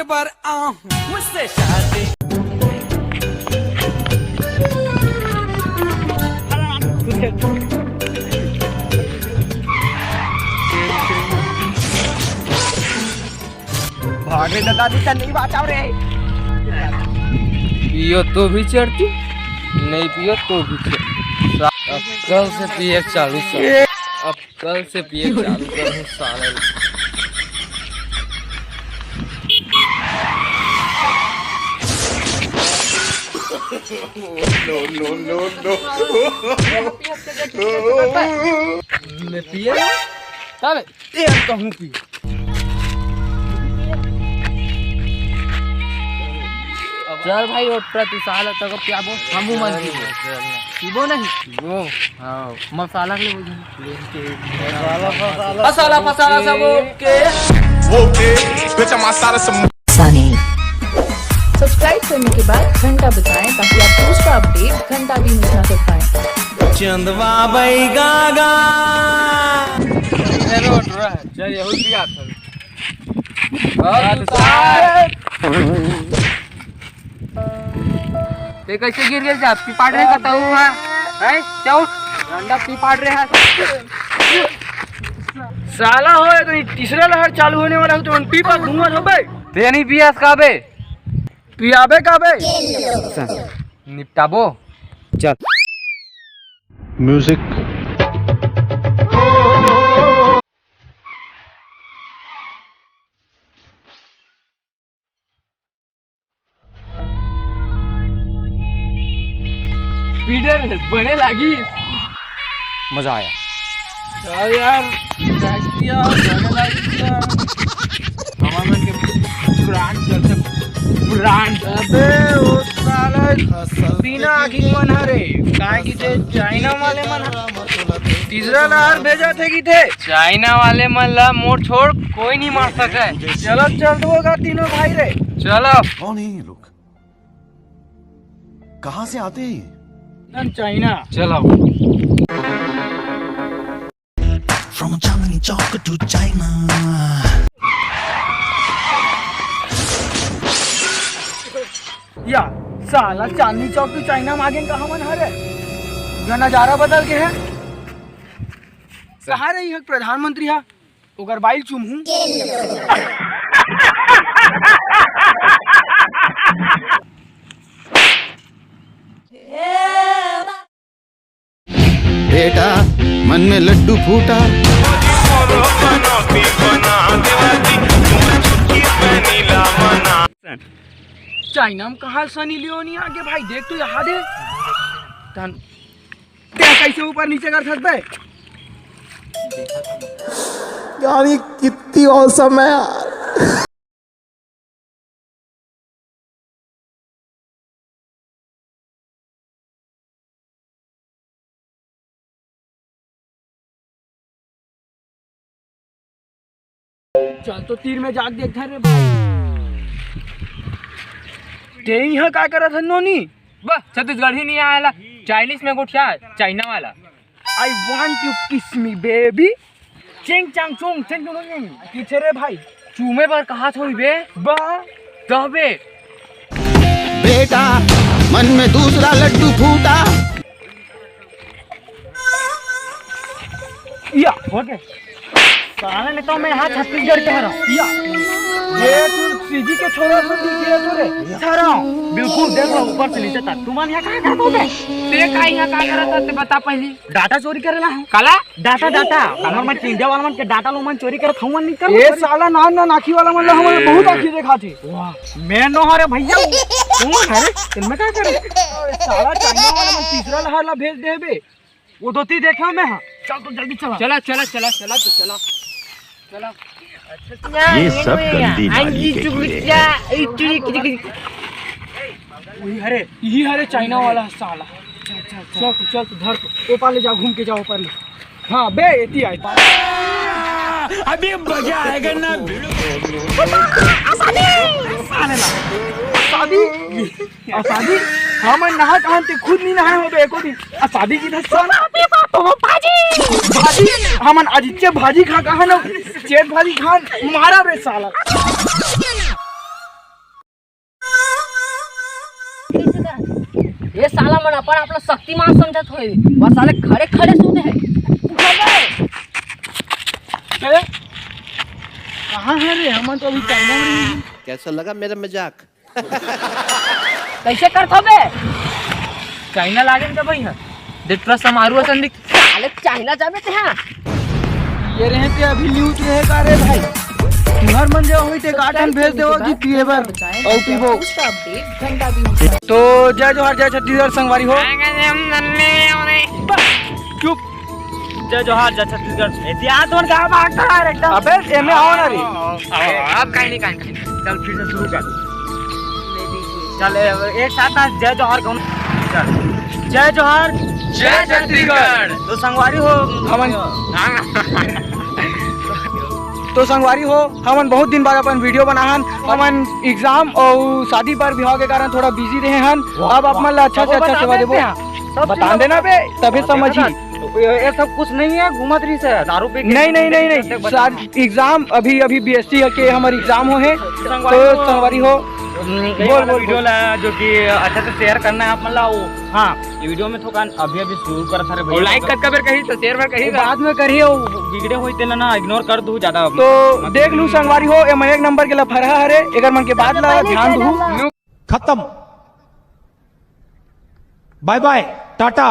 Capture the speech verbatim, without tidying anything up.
बर आहूं। मुझसे शादी। भाग रे दादा, नहीं बाचाव रे। पियो तो भी चढ़ती, नहीं पियो तो भी चढ़ती। अब कल से पिए चालू कर, अब कल से पिए चालू कर, साले। No, no, no, no। मैं पिए ना? चल, ये कहूँ पी। चल भाई, उठ रहा तू, साला तक पियाबो, हमू मन पीबो। पीबो नहीं? पीबो। हाँ, मसाला के लिए बोल। मसाला, मसाला, मसाला, सब ओके। ओके, bitch, I'm outside of some Sunny. Subscribe करने के बाद घंटा बजाएं, ताकि आप दूसरा अपडेट घंटा भी मिस ना कर पाएं। चंदवा बैगा गा। चल, यहू पिया था। और तू सार। ते कैसे गिर गए? जा, पी पाड़ रहे, बताऊ, हाँ? हैं? क्या उठ? डंडा पी पाड़ रहे हैं। साला हो, ये तो तीसरा लहर चालू होने वाला है, तो पी पा घूंगा था बे। ते नहीं पियास का बे? पियाबे का बे? निपटाबो। चल। म्यूजिक। पीटर बने लागी। मजा आया। चल यार, क्या किया? बने लागी क्या? हमारे मन के ब्रांड चलते, ब्रांड। अबे, वो साला बिना आँखी मन हरे, काहे कि ते चाइना वाले मन ह-, तीसरा लहर भेजा थे कि थे? चाइना वाले मन ला मोर छोड़ कोई नहीं मार सके। चलो, चल दो गा तीनों भाई रे। चलो। कौन है ये लोग? कहाँ से आते हैं ये? चाइना। चलो। From Chandni Chowk to China। या, साला चांदनी चौक टू चाइना मागेन कहाँ मन हरे? पूरा नजारा बदल के है। कहाँ रही है प्रधानमंत्री हा? ओकर बाइल चुमहूँ। बेटा, मन में लड्डू फूटा। चाइना में कहाँ सनी लियोनी आगे भाई, देख तो यहाँ दे। तन, ते कैसे ऊपर नीचे कर सकते? यार, ये कितनी औसम है यार। चल तो तीर में जाके देख रे भाई। ते यहाँ का करत हन नोनी? बस छत्तीसगढ़ी नहीं आयला, चाइनीज में गोठिया, चाइना वाला। I want you kiss me baby। चिंग चांग चुंग, चिंग चुंग चुंग। पीछे रे भाई। चूमे बर कहा थोड़ी बे? बा। तबे। बेटा, मन में दूसरा लड्डू फूटा। या, हो गया। साला ने तो मैं यहाँ छत्तीसगढ़ के हरा। या। ये तू सीजी के छोरा तो दिख गया तू रे। सारा। बिल्कुल, देख लो ऊपर से नीचे तक। तुमन यहाँ कहाँ करत हो बे? ते का यहाँ का करत हो, ते बता पहली। डाटा चोरी करेला है। काला? Data, data. हमर मन के इंडिया वाला मन के डाटा लो मन चोरी करत हवन नहीं कर। ए साला नान नान आँखी वाला मन ला हमन बहुत आँखी देखा थे। वाह, मैं नो हरे भैया। कौन हरे? इनमें का करे? अरे साला चाइना वाला मन तीसरा लहर ला भेज दे बे। वो दो तीन देखे मैं, हाँ। चल तो जल्दी चला। चला, चला, चला, चला तो चला। चला। ये सब गंदी नाली के कीड़े। वही हरे, यही हरे चाइना वाला साला। चल, चल, चल। चल तो, चल तो, धर तो। ऊपर ले जाओ, घूम के जाओ ऊपर ले। हाँ, बे, एती आए। अभी मजा आएगा ना भिड़ू। साले ला। शादी? असादी, हमन नहा कहान ते खुद नहीं नहाए हो बे एको दिन। असादी की धस साला। भाजी, भाजी, हमन अजिच्चे भाजी खा कहान, चेत भाजी खान, मारा बे साला। साला मन अपन आप ला शक्तिमान समझत होही, वो साले खड़े खड़े सोते हैं। उठा बे। अरे, कहाँ है रे? हमन तो अभी चाइना में ही। कैसा लगा मेरा मजाक? कैसे करत हो बे? चाइना लागे न का भैया? देख, पूरा समारू असन दिख। साले चाइना जाबे ते, हाँ? ये रहे ते अभी न्यूज रहे का रे भाई? तुहर मन जो होई ते कार्टन भेज देवो कि पिए बर अउ पीबो। तो जय जोहार, जय छत्तीसगढ़ संगवारी हो। चुप। जय जोहार, जय छत्तीसगढ़। इतिहास और क्या भागता है एकदम? अबे, एमे आओ ना रे। अब काहे नहीं, काहे नहीं? चल, फिर से शुरू कर। चल, ए-, एक साथ ना जय जोहार कहूँ। चल। जय जोहार। जय छत्तीसगढ़। तो संगवारी हो। हमन हाँ। तो संगवारी हो, हमन बहुत दिन बाद अपन वीडियो बनाहन। हमन एग्जाम और शादी पर बिहाव के कारण थोड़ा बिजी रहे हन। अब आप मन ला अच्छा से अच्छा सेवा देबो। बता देना बे, तबे समझी। ये, ये सब कुछ नहीं है, घूमत रही से दारू पी के। नहीं, नहीं, नहीं, नहीं। देख, बता। शादी, एग्जाम अभी, अभी बीएससी के हमर एग्जाम हो हे, तो संगवारी हो। हम्म, ये बोल, वाला बोल, वीडियो बोल। ला जो कि अच्छा से शेयर करना है आप मन ला, वो, हाँ, ये वीडियो में थोड़ा अभी, अभी शुरू करत हरे भैया। लाइक कतका बेर कही तो शेयर बर कही वो बा। बाद में करिए, वो बिगड़े होई तेला ना इग्नोर कर दू ज्यादा। तो देख लू संगवारी हो, एमा एक नंबर के लफरहा हरे, एकर मन के बात ला ध्यान दू। खत्म। बाय बाय, टाटा।